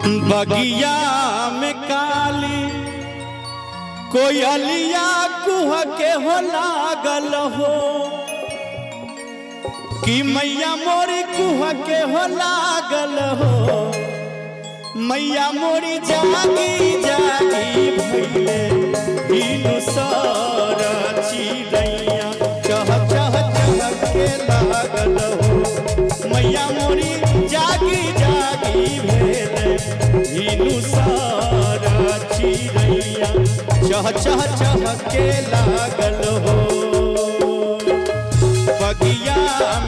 बगिया में काली कोयलिया कुह के हो लागल हो कि मैया मोरी कुह के हो लागल हो। मैया मोरी जागी जागी भइले बिनु सर चिड़ैया चह चह चह के लागल हो। मैया मोरी जागी जागी भेले बिनु सर चिड़ैया चह चह चह के लागल हो। बगिया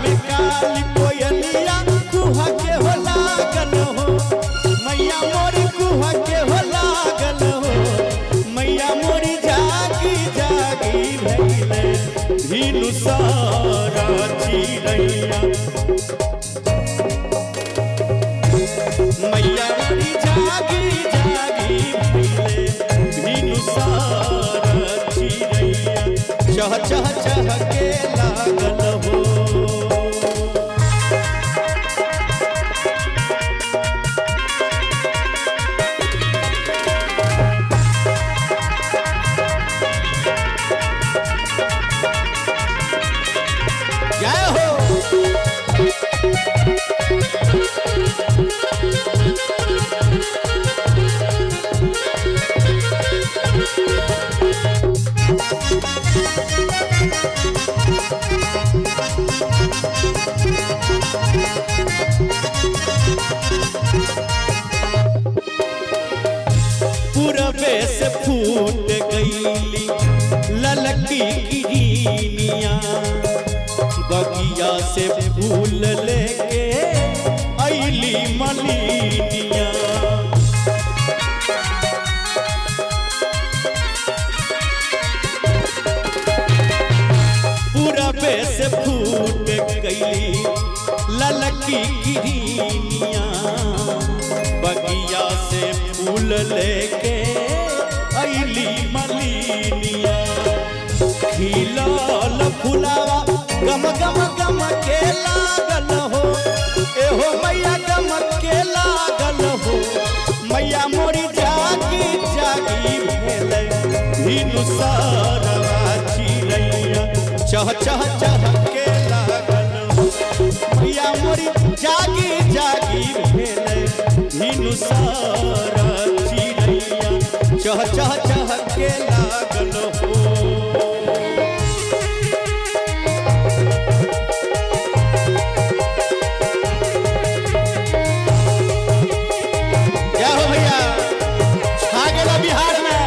में काली कोयलिया कुह के हो लागल हो। मैया मोरी कुह के हो लागल हो। मैया मोरी जागी जागी भइले बिनु सर चिड़ैया। मैया मोरी जागी जागी भइले बिनु सर चिड़ैया चह चह चह के लागल हो। जय हो। पूरबे से फूट गईली ललकी किरनिया, बगिया से फूल लेके अइली मलिनिया। पूरबे से फूट गईली ललकी किरनिया, बगिया से फूल लेके अइली मलिनिया। खिलल फुलावा गम गम गम के लागल हो, एहो मैया गम के लागल हो। मैया मोरी जागी जागी भेलै बिनु सरवा चिड़ैया चह चह चह के लागल हो। मैया मोरी जागी जागी भेलै बिनु सर चिड़ैया चह चह चह के लागल हो। जय हो भैया, छा गेला बिहार में।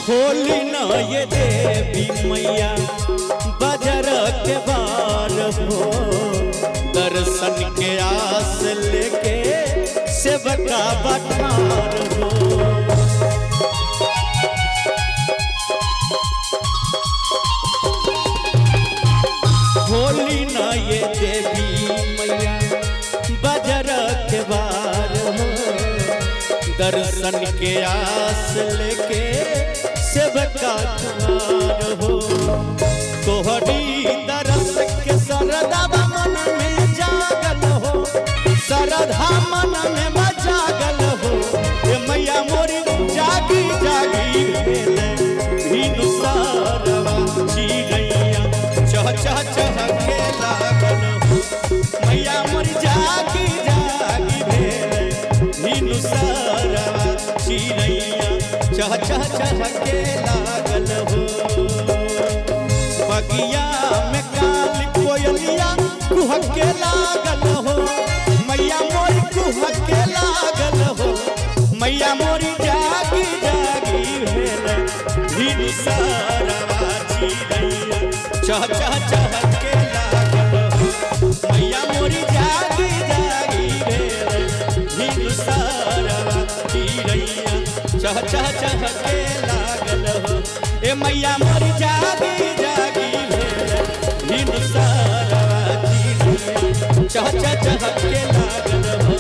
होली न ये देवी मैया बजर के बार हो, दर्शन के आस लेके सेवका बठार हो। होली न ये देवी मैया बजर के बार हो, दर्शन के आस लेके सेवका ठार हो। तोहरी दरस के सरदा मन में जागल हो, सरधा मन में जागल हो। ये मैया मोरी जागी जागी भेलै बिनु सरवा चिड़ैया चह चह चह के लागल हो। मैया मोरी जागी जागी भेलै बिनु सरवा चिड़ैया चह चह चह के लागल हो। बगिया में काली कोयलिया कुह के लागल हो। मैया मोरी कुह के लागल हो। मैया मोरी जागी जागी भेलै बिनु सरवा चिड़ैया चह चह चह के लागल हो। मैया मोरी जागी जागी भेलै बिनु सरवा चिड़ैया चह चह चह के लागल हो। ए मैया मोरी जागी जागी भेलै भिनसरवा चिड़ैया चह चह चह के लागल हो।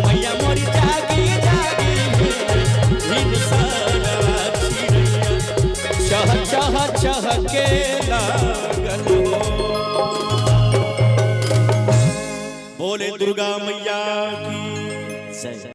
मैया मोरी जागी जागी भेले भिनसरवा चिड़ैया चह चह चह के लागल हो। बोले दुर्गा मैया की जय।